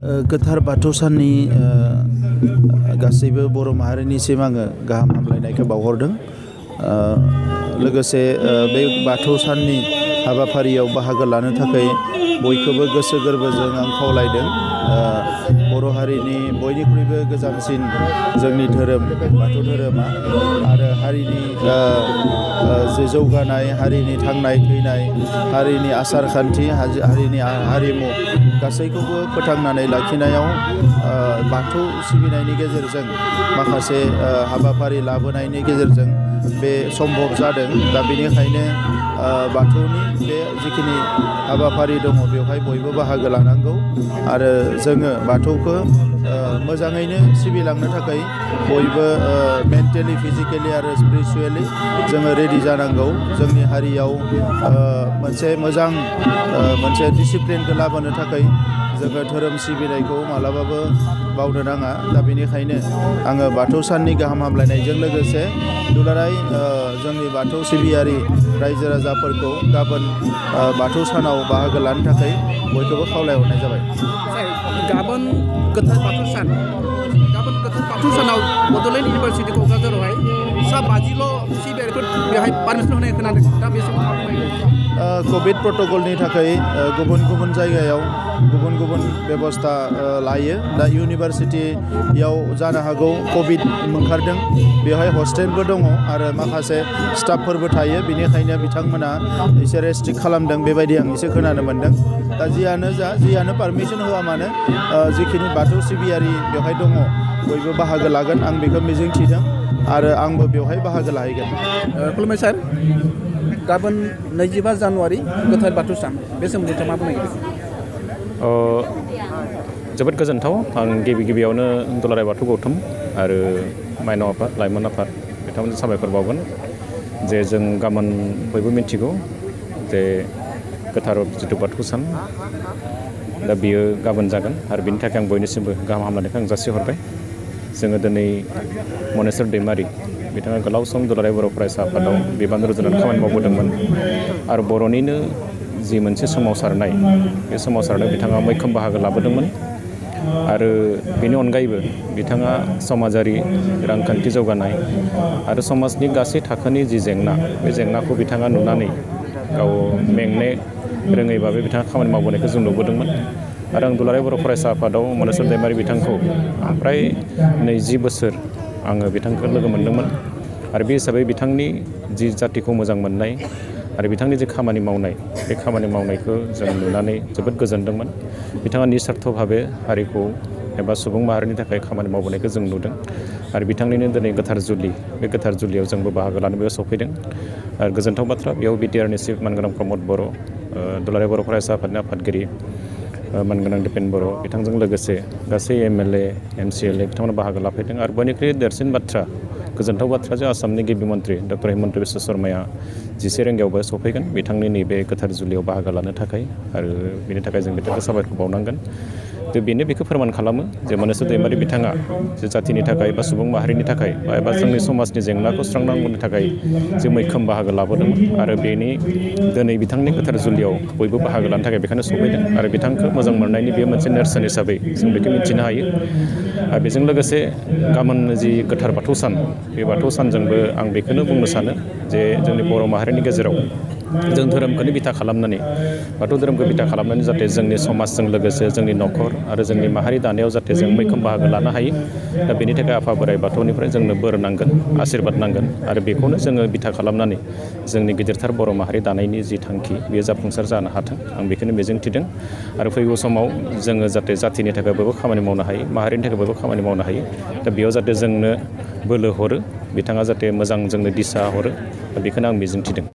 गोथार बाथौ साननि गासैबो बर' माहारिनिसिम आङो गाहाम हामलायनायखौ बावहरदों। लोगोसे बे बाथौ साननि हाबाफारियाव बाहागो लानो थाखाय बयखौबो गोसो गोरबोजों आं खावलायदों। बर' हारिनि बयनिख्रुइबो गोजामसिन जोंनि धोरोम बाथौ धोरोमा आरो हारिनि जे जौगानाय, हारिनि थांनाय थैनाय, हारिनि आसार खान्थि, हारिनि हारिमु गासैखौबो फोथांनानै लाखिनायाव बाथौ सिबिनायनि गेजेरजों माखासे हाबाफारि लाबोनायनि गेजेरजों बे सम्भब जादों। दा बेनिखायनो बाथौनि बे जिखिनि हाबाफारि दङ बेवहाय बयबो बाहागो लानांगौ आरो जोङो बाथौखौ मोजाङैनो सिबिलांनो थाखाय बयबो मेन्टेलि, फिजिकेलि आरो स्पिरिचुवेलि जोङो रेडि जानांगौ। जोंनि हारियाव मोनसे मोजां मोनसे डिसिप्लिनखौ लाबोनो थाखाय जोङो धोरोम सिबिनायखौ मालाबाबो बावनो नाङा। दा बेनिखायनो आङो बाथौ साननि गाहाम हामलायनायजों लोगोसे दुलाराय जोंनि बाथौ सिबियारि रायजो राजाफोरखौ गाबोन बाथौ सानाव बाहागो लानो थाखाय बयखौबो खावलायहरनाय जाबाय। गाबोन गोथार बाथौ सानाव बड'लेण्ड इउनिभारसिटि क'क्राझारावहाय सा 50ल' सिबियारिफोर बेहाय पारमिसन होनाय खोनादों। दा बे समाव मा बुंनाय? कभिड प्रट'कलनि थाखाय गुबुन गुबुन जायगायाव गुबुन गुबुन बेबस्था लायो। दा इउनिभारसिटियाव जानो हागौ कभिड ओंखारदों, बेवहाय हस्टेलबो दङ आरो माखासे स्टाफफोरबो थायो, बेनिखायनो बिथांमोना एसे रेस्ट्रिक्ट खालामदों बेबायदि आं एसे खोनानो मोन्दों। दा जियानो पारमिसन होआ मानो जिखिनि बाथौ सिबियारि बेवहाय दङ बयबो बाहागो लागोन, आं बेखौ मिजिं थिदों आरो आंबो बेवहाय बाहागो लाहैगोन। खुलुमबाय सार, गाबोन 25 जानुवारि गोथार बाथौ सान, बे सोमोन्दै नोंथाङा मा बुंनो नागिरदों? जोबोद गोजोन्थाव। आं गिबियावनो दुलाराय बाथौ गौथुम आरो माइनाव आफाद, लाइमोन आफाद बिथांमोननो साबायखर बावगोन जे जों गाबोन बयबो मिथिगौ जे गोथार जिथु बाथौ सान, दा बियो गाबोन जागोन आरो बिनि थाखाय आं बयनिसिमबो गाहाम हामलायनायखौ आं जासिहरबाय। जोङो दिनै मनेस्वर दैमारि बिथाङा गोलाव सम दुलाराय बर' फरायसा आफादाव बिबान रुजुनानै खामानि मावबोदोंमोन आरो बर'निनो जि मोनसे सोमावसारनाय, बे सोमावसारनायाव बिथाङा मैखोम बाहागो लाबोदोंमोन आरो बेनि अनगायैबो बिथाङा समाजारि रांखान्थि जौगानाय आरो समाजनि गासै थाखोनि जि जेंना, बे जेंनाखौ बिथाङा नुनानै गाव मेंनो रोङैबाबो बिथाङा खामानि मावबोनायखौ जों नुबोदोंमोन आरो आं दुलाराय बर' फरायसा आफादाव मनेस्वर दैमारि बिथांखौ फ्राय 20 बोसोर आङो बिथांखौ लोगो मोन्दोंमोन आरो बे हिसाबै बिथांनि जि जातिखौ मोजां मोननाय आरो बिथांनि जे खामानि मावनाय, बे खामानि मावनायखौ जों नुनानै जोबोद गोजोनदोंमोन। बिथाङा निस्वार्थ भाबे हारिखौ एबा सुबुं माहारिनि थाखाय खामानि मावबोनायखौ जों नुदों आरो बिथांनिनो दिनै गोथार जुलि, बे गोथार जुलियाव जोंबो बाहागो लानो बेयाव सफैदों आरो गोजोनथाव बाथ्रा, बेयाव बिटिआरनि चिफ मानगोनां प्रमद बर', दुलाराय बर' फरायसा आफादनि आफादगिरि मानगोनां दिपेन बर', बिथांजों लोगोसे गासै MLA, MCLA बिथांमोना बाहागो लाफैदों आरो बयनिख्रुइ देरसिन बाथ्रा, गोजोनथाव बाथ्रा जे आसामनि गिबि मन्त्रि डक्टर हिमन्त बिश्व शर्माया 11 रिंगायावबो सफैगोन बिथांनि नैबे गोथार जुलियाव बाहागो लानो थाखाय आरो बेनि थाखाय जों बिथांखौ साबायखर बावनांगोन। बेनो बेखौ फोरमान खालामो जे मनेस्वर दैमारि बिथाङा जे जातिनि थाखाय बा सुबुं माहारिनि थाखाय एबा जोंनि समाजनि जेंनाखौ सुस्रांनांगौनि थाखाय जे मैखोम बाहागो लाबोदोंमोन आरो बेनि दिनै बिथांनि गोथार जुलियाव बयबो बाहागो लानो थाखाय बेखायनो सफैदों आरो बिथांखौ मोजां मोननायनि बेयो मोनसे नेरसोन हिसाबै जों बेखौ मिथिनो हायो। आरो बेजों लोगोसे गाबोन जि गोथार बाथौ सान, बे बाथौ सानजोंबो आं बेखौनो बुंनो सानो जे जोंनि बर' माहारिनि गेजेराव जों धोरोमखौनो बिथा खालामनानै, बाथौ धोरोमखौ बिथा खालामनानै जाहाथे जोंनि समाजजों लोगोसे जोंनि न'खर आरो जोंनि माहारि दानायाव जाहाथे जों मैखोम बाहागो लानो हायो। दा बेनि थाखाय आफा बोराइ बाथौनिफ्राय जोंनो बोर नांगोन, आशीर्बाद नांगोन आरो बेखौनो जोङो बिथा खालामनानै जोंनि गिदिरथार बर' माहारि दानायनि जि थांखि, बेयो जाफुंसार जानो हाथों, आं बेखौनो मिजिंथिदों आरो फैगौ समाव जोङो जाहाथे जातिनि थाखाय बयबो खामानि मावनो हायो, माहारिनि थाखाय बयबो खामानि मावनो हायो। दा बेयाव जाहाथे जोंनो बोलो हरो, बिथाङा जाहाथे मोजां जोंनो दिसा हरो, बेखौनो आं मिजिंथिदों।